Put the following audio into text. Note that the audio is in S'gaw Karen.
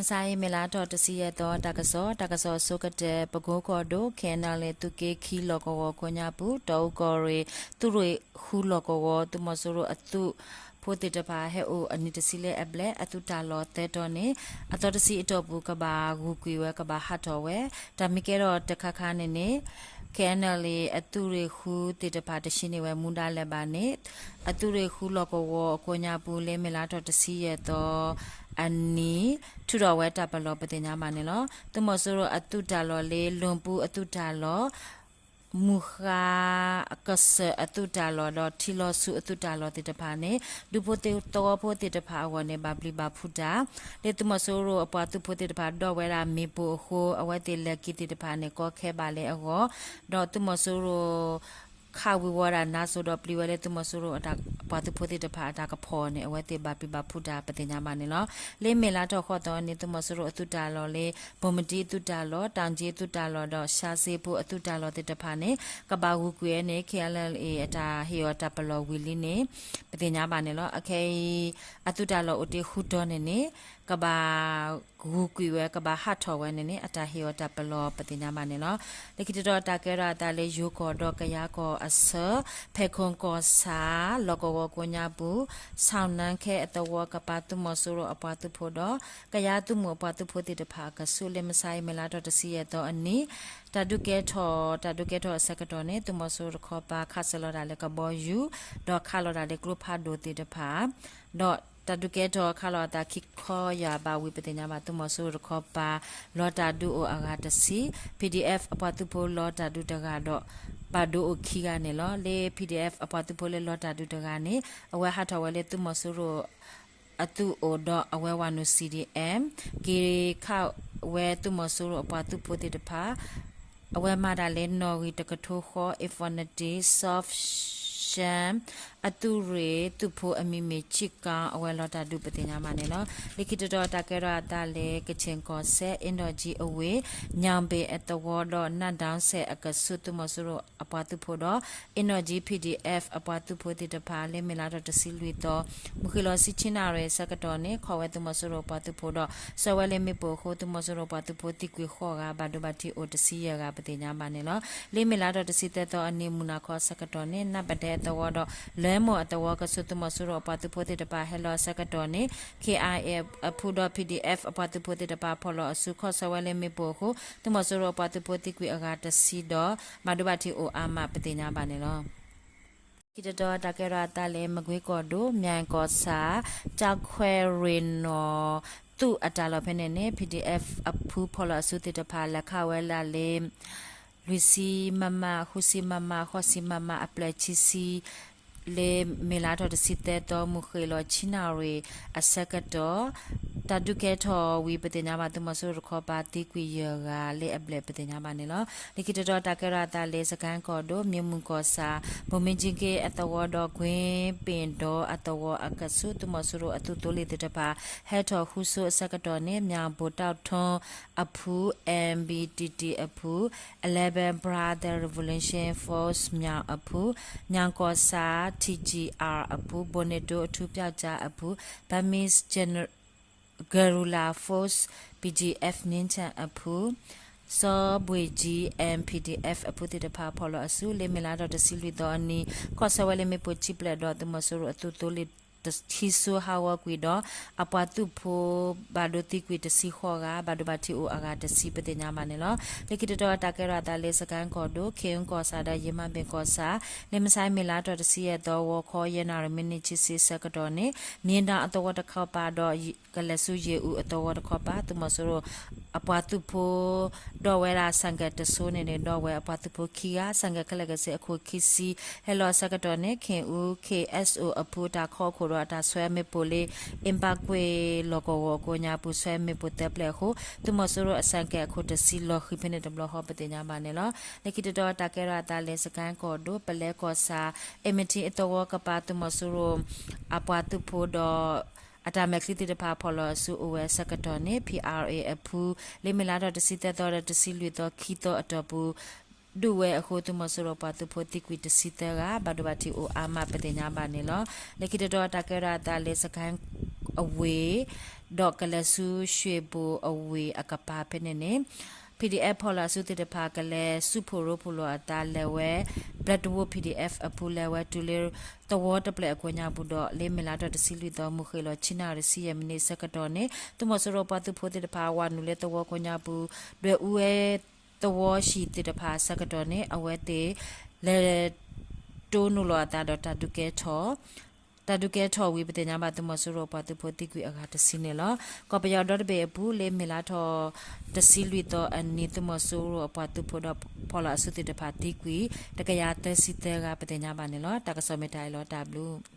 မုၢ်ဆါအံၤ မ့ၢ်လါထီၣ်တဆံယဲၢ်သီ တၢ်ကစီၣ်, တၢ်ကစီၣ်အဆိကတၢၢ် ပကိကီၢ်ဒိၣ် ခ့ၣ်အဲၣ်အဲၣ်လ်အ့ သုးက့ခံလီၢ်ကဝီၤကိးညါပူၤ တီအူကီၢ်ရ့ၣ် သုးရ့ၣ်ဃုလီၢ်ကဝီၤ သုးမီၤစိရိၤအသုးဖိသ့ၣ်တဖၣ် ဟဲအိၣ်အနံၣ်တဆံလၢအဘျဲၣ် အသုးတၢ်လီၢ်သၢတီၤန့ၣ် အသီတဆံအတီၢ်ပူၤ ကဘၣ်ဂုာ်ကွံာ်ဝဲ ကဘၣ်ဟးထီၣ်ဝဲ တၢ်မ့ၢ်ကဲထီၣ်တခါခါန့ၣ်န့ၣ် ခ့ၣ်အဲၣ်အဲၣ်လ်အ့ အသုးရ့ၣ်ဃုသ့ၣ်တဖၣ် တဆံးန့ၢ်ဝဲမူဒါလၢၤဘၣ်န့ၣ် အသုးရ့ၣ်ဃုလီၢ်ကဝီၤအကိးညါပူၤ လၢမ့ၢ်လါထီၣ်တဆံယဲၢ်သီအနံၤ ထုးထီၣ်ဝဲတၢ်ပလီၢ်ပသ့ၣ်ညါဘၣ်န့ၣ်လီၤ. သုးမီၤစိရိၤအသုးတၢ်လီၢ်လၢ လူၢ်ပူၤအသုးတၢ်လီၢ် မုၢ်ဃါကစၢၢ်အသုးတၢ်လီၢ်ဒီး ထံလီၤဆူအသုးတၢ်လီၢ်သ့ၣ်တဖၣ်န့ၣ် ဒူဖိသဝီဖိသ့ၣ်တဖၣ်အဂီၢ်န့ၣ် ဘၣ်ပျံၤဘၣ်ဖုးတၢ် လၢသုးမီၤစိရိၤအပှၤသုးဖိသ့ၣ်တဖၣ် ဒီးဝဲဒၣ်မ့ၣ်ပိၢ်အဃိ အဝဲသ့ၣ်လဲၤက့ၤသ့ၣ်တဖၣ်န့ၣ် ကီခဲဘၣ်လၢအဂီၢ် ဒီးသုးမီၤစိရိၤ ခးဝံၤဝီဒၣ်နါစိၤဒီးပျံၤဝဲလၢသုးမီၤစိရိၤအပှၤသုးဖိသ့ၣ်တဖၣ်အတၢ်ကဖီၣ်န့ၣ် အဝဲသ့ၣ်ဘၣ်ပျံၤဘၣ်ဖုးတၢ်ပသ့ၣ်ညါဘၣ်န့ၣ်လီၤ. လၢမ့ၢ်လါထီၣ်ဃိးသီန့ၣ် သုးမီၤစိရိၤအသုးတၢ်လီၢ်လၢ ဘိၣ်မတံအသုးတၢ်လီၢ်, တၢ်ကၠ့အသုးတၢ်လီၢ်ဒီး ရှါစ့ဖိအသုးတၢ်လီၢ်သ့ၣ်တဖၣ်န့ၣ် ကဘၣ်ဂုာ်ကွံာ်ဝဲန့ၣ် ခ့ၣ်အဲၣ်အဲၣ်လ်အ့ အတၢ်ဟ့ၣ်အီၤတၢ်ပလီၢ်ဝံၤလံန့ၣ် ပသ့ၣ်ညါဘၣ်န့ၣ်လီၤ. အခဲအံၤ အသုးတၢ်လီၢ်အိၣ်တ့ၢ်ဃုတီၤန့ၣ်န့ၣ် ကဘၣ်ဂုာ်ကွံာ်ဝဲ ကဘၣ်ဟးထီၣ်ဝဲန့ၣ်န့ၣ် အတၢ်ဟ့ၣ်အီၤတၢ်ပလီၢ်ပသ့ၣ်ညါဘၣ်န့ၣ်လီၤ. လၢခံတတီၤတၢ်ကဲထီၣ်အသးလၢယိၤကီၢ်ဒီးကယၤကီၢ်အဆၢ ဖဲခိၣ်ကီၢ်ဆၣ် လီၢ်ကဝီၤကိးညါပူၤ ဆီၣ်နၢ်ခဲအသဝီကပၤသုးမီၤစိရိၤအပှၤသုးဖိဒီး ကယၤသုးမုၢ်အပှၤသုးဖိသ့ၣ်တဖၣ်အကဆူး လၢမုၢ်ဆါအံၤ မ့ၢ်လါထီၣ်တဆံယဲၢ်သီအနံၤ တၢ်ဒုးကဲထီၣ် တၢ်ဒုးကဲထီၣ်အဆၢကတီၢ်န့ၣ် သုးမီၤစိရိၤတခီပၤ ခးစၢၤလီၤတၢ်လၢကဘီယူၤ ဒီးခးလီၤတၢ်လၢကျိဖးဒိၣ်သ့ၣ်တဖၣ် ဒီးတၢ်ဒုးကဲထီၣ်ခးလီၤအသးခံခီယၢ်ဘၣ်ဝံၤ ပသ့ၣ်ညါဘၣ် သုးမီၤစိရိၤတခီပၤ လီၤတၢ်ဒုးအိၣ်အဂၤတဆံ, PDF အပှၤသုးဖိလီၤတၢ်ဒုးတဂၤဒီး ဘၣ်ဒိအိၣ်ခံဂၤန့ၣ်လီၤ. လၢ PDF အပှၤသုးဖိလၢလီၤတၢ်ဒုးတဂၤန့ၣ် အဝဲဟးထီၣ်ဝဲလၢသုးမီၤစိရိၤအသုးအိၣ်ဒီးအဝဲဝၤနုာ် CDM က့ၤခးဝဲသုးမီၤစိရိၤအပှၤသုးဖိသ့ၣ်တဖၣ် အဝဲမၤတၢ်လၢနီၣ်ဂံၢ်တကထိဃီ Infinity Soft Sham အသုးရ့ၣ်သုးဖိအမံၤမ့ၢ် ဆံကၣ် အဝဲလီၤတၢ်ဒုးပသ့ၣ်ညါဘၣ်န့ၣ်လီၤ. လၢခံတတီၤတၢ်ကဲထီၣ်အသးလၢ ကခ့ၣ်ကီၢ်စဲၣ် အ့ၣ်နီၣ်ကၠံအဝ့ၢ် ညၣ်ဘ့ၣ်အသဝီဒီး နၢ်ဒၢၣ်စဲၣ်အကဆူး သုးမီၤစိရိၤအပှၤသုးဖိဒီး အ့ၣ်နီၣ်ကၠံ PDF အပှၤသုးဖိသ့ၣ်တဖၣ် လၢမ့ၢ်လါထီၣ်တဆံလွံၢ်သီ မုၢ်ဃ့ၢ်လီၤဆံဆံနၣ်ရံၣ်အဆၢကတီၢ်န့ၣ် ခီၣ်ဝဲသုးမီၤစိရိၤအပှၤသုးဖိဒီး ဆှၢဝဲလၢမ့ၣ်ပိၢ်အဃိ သုးမီၤစိရိၤအပှၤသုးဖိသံကွံာ်ဃိးဂၤ ဘၣ်ဒိဘၣ်ထံးအိၣ်တဆံယဲၢ်ဂၤပသ့ၣ်ညါဘၣ်န့ၣ်လီၤ. လၢမ့ၢ်လါထီၣ်တဆံသၢသီအနံၤ မုၢ်နၤခီအဆၢကတီၢ်န့ၣ် နၢ်ပဒဲအသဝီဒီး လၢမိၢ်အသဝီကဆူး သုးမီၤစိရိၤအပှၤသုးဖိသ့ၣ်တဖၣ် ဟဲလီၤအဆၢကတီၢ်န့ၣ် KIA အဖုဒီး PDF အပှၤသုးဖိသ့ၣ်တဖၣ် ဖီၣ်လီၤအစု ခီၣ်ဆၢဝဲလၢမ့ၣ်ပိၢ်အဃိ သုးမီၤစိရိၤအပှၤသုးဖိသံကွံာ်အဂၤတဆံဒီး ဘၣ်ဒိဘၣ်ထံးအိၣ်အါမးပသ့ၣ်ညါဘၣ်န့ၣ်လီၤ. ခံတတီၤတၢ်ကဲထီၣ်အသးလၢ မကွ့ကီၢ်ဒိၣ် မၠဲၣ်ကီၢ်ဆၣ် ကၠါခွဲးရ့ၣ်နီၣ် သုးအတၢ်လီၢ်ဖဲန့ၣ်န့ၣ် PDF အဖုဖီၣ်လီၤအစုသ့ၣ်တဖၣ် လဲၤခးဝဲဒၣ်လၢ လွံၢ်ဆံမမ, ဃုဆံမမ, ဃိးဆံမမ အဖျၢၣ်ဆံဆံ လၢမ့ၢ်လါထီၣ်တဆံသၢသီ မုၢ်ဃ့ၢ်လီၤဆံနၣ်ရံၣ်အဆၢကတီၢ် တၢ်ဒုးကဲထီၣ်ဝံၤပသ့ၣ်ညါဘၣ် သုးမီၤစိရိၤတခီပၤသံကွံာ်ယဲၢ်ဂၤလၢအဘျဲၣ်ပသ့ၣ်ညါဘၣ်န့ၣ်လီၤ. လၢခံတတီၤတၢ်ကဲထီၣ်အသးလၢ စကဲၣ်ကီၢ်ဒိၣ် မ့ၢ်မုၢ်ကီၢ်ဆၣ် ဘိၣ်မ့ၢ်ကၠံက့အသဝီဒီး ကွ့ပ့ၣ်ဒီအသဝီအကဆူး သုးမီၤစိရိၤအသုးသိလ့ၣ်သ့ၣ်တဖၣ် ဟဲထီၣ်ဃုဆိအဆၢကတီၢ်န့ၣ် မၠၣ်ဘိၣ်တၢ်ထီအဖု MBTT အဖု Eleven Brother Revolution Force မၠၣ်အဖု မၠၣ်ကီၢ်ဆၣ် TGR အဖု ဘိၣ်န့ၣ်တိအထူပြောက်ကျားအဖု Burmese Guerrilla Force BGF မြင်းခြံအဖု စီၤဘှ့ၣ်ကၠံ MPDF အဖုသ့ၣ်တဖၣ် ဖီၣ်လီၤအစု လၢမ့ၢ်လါထီၣ်တဆံလွံၢ်သီအနံၤ ခီၣ်ဆၢဝဲလၢမ့ၣ်ပိၢ်ခံဖျၢၣ်ဒီး သုးမီၤစိရိၤအသုးသိလ့ၣ်တဆံဆိဟးဂီၤကွံာ်ဒီး အပှၤသုးဖိ ဘၣ်ဒိသံကွံာ်တဆံဃိးဂၤ ဘၣ်ဒိဘၣ်ထံးအိၣ်အဂၤတဆံပသ့ၣ်ညါဘၣ်န့ၣ်လီၤ. လၢခံတတီၤတၢ်ကဲထီၣ်အသးလၢ စကဲၣ်ကီၢ်ဒိၣ် ခ့ၣ်အူကီၢ်ဆၣ်ဒီး ယ့မါဘ့ၣ်ကီၢ်ဆၣ် လၢမုၢ်ဆါအံၤမ့ၢ်လါထီၣ်တဆံယဲၢ်သီ ဂီၤခီ ယဲၢ်နၣ်ရံၣ်မံးနံးခံဆံအဆၢကတီၢ်န့ၣ် မ့ၢ်ဒၣ်အသဝီတခီပၤဒီး ကလဲၤဆူယ့ၣ်အူအသဝီတခီပၤ သုးမီၤစိရိၤ အပှၤသုးဖိ ဒီးဝဲဒၣ် ဆိုင်ကယ် တစိၤန့ၣ်န့ၣ် ဒီးဝဲအပှၤသုးဖိခံဂၤ ဆိုင်ကယ် ခဲလၢာ်ခဲဆ့အခိၣ်ခံဆံ ဟဲလီၤအဆၢကတီၢ်န့ၣ် ခ့ၣ်အူ KSO အဖုအတၢ်ခီခိၣ်ဒီးအတၢ်ဆွဲမ့ၣ်ပိၢ်လၢ အ့ဘၣ်ကွ့ၢ်လီၢ်ကဝီၤကိးညါပူၤ ဆွဲမ့ၣ်ပိၢ်သၢဖျၢၣ်အဃိ သုးမီၤစိရိၤအ ဆိုင်ကယ် အခိၣ်တဆံလီၤဃံၤဖဲန့ၣ်တဘျီဃီပသ့ၣ်ညါဘၣ်န့ၣ်လီၤ. လၢခံတတီၤတၢ်ကဲထီၣ်အသးလၢ စကဲၣ်ကီၢ်ဒိၣ် ပလဲကီၢ်ဆၣ် အ့မထံအသဝီကပၤ သုးမီၤစိရိၤ အပှၤသုးဖိဒီး အတၢ်မဲာ်ချံသ့ၣ်တဖၣ် ဖီၣ်လီၤအစုအိၣ်ဝဲအဆၢကတီၢ်န့ၣ် PRA အဖု လၢမ့ၢ်လါထီၣ်တဆံသၢသီဒီးတဆံလွံၢ်သီ ခံသီအတီၢ်ပူၤ ဒုးဝဲအဃိ သုးမီၤစိရိၤပှၤသုးဖိသံကွံာ်တဆံသၢဂၤ ဘၣ်ဒိဘၣ်ထံးအိၣ်အါမးပသ့ၣ်ညါဘၣ်န့ၣ်လီၤ. လၢခံတတီၤတၢ်ကဲထီၣ်အသးလၢ စကဲၣ် အဝ့ၢ် ဒီးကလဲၤဆူ ရွှ့ၣ်ဘိၣ်အဝ့ၢ်အကပၤဖဲန့ၣ်န့ၣ် ပီၣ်ဒံၣ်အဲၣ်ဖီၣ်လီၤအစုသ့ၣ်တဖၣ် ကလဲၤဆူၣ်ဖှိၣ်ရိဖှိၣ်လိာ်အသး လဲၤဝဲ ဘျၢတဝိ ပီၣ်ဒံၣ်အဲၣ်အပူၤ လဲၤဝဲတုၤလၢ သဝီတဖျၢၣ်အကိးညါပူၤဒီး လၢမ့ၢ်လါထီၣ်တဆံလွံၢ်သီ မုၢ်ဃ့ၢ်လီၤဆံနၣ်ရံၣ်တဆံယဲၢ်မံးနံးဆၢကတီၢ်န့ၣ် သုးမီၤစိရိၤပှၤသုးဖိသ့ၣ်တဖၣ် ဝးနုာ်လၢသဝီကိးညါပူၤ ဒွဲၣ်အူဝဲ သဝီဟံၣ်သ့ၣ်တဖၣ်အဆၢကတီၢ်န့ၣ် အဝဲသ့ၣ် လဲၤ တိၢ်နီၣ်လီၤအသးဒီးတၢ်ဒုးကဲထီၣ် တၢ်ဒုးကဲထီၣ်ဝံၤ ပသ့ၣ်ညါဘၣ်သုးမီၤစိရိၤအပှၤသုးဖိသံကွံာ်အဂၤတဆံန့ၣ်လီၤ. ကီၢ်ပယီၤဒီတဘ့ၣ်အပူၤ လၢမ့ၢ်လါထီၣ်တဆံလွံၢ်သီအနံၤ သုးမီၤစိရိၤအပှၤသုးဖိဒီးဖီၣ်လီၤအစုသ့ၣ်တဖၣ်သံကွံာ် တကယၤသၢဆံသၢဂၤ ပသ့ၣ်ညါဘၣ်န့ၣ်လီၤ. တၢ်ကစီၣ်မ့ၢ်တၢ်အံၤလီၤ. တၢ်ဘျုး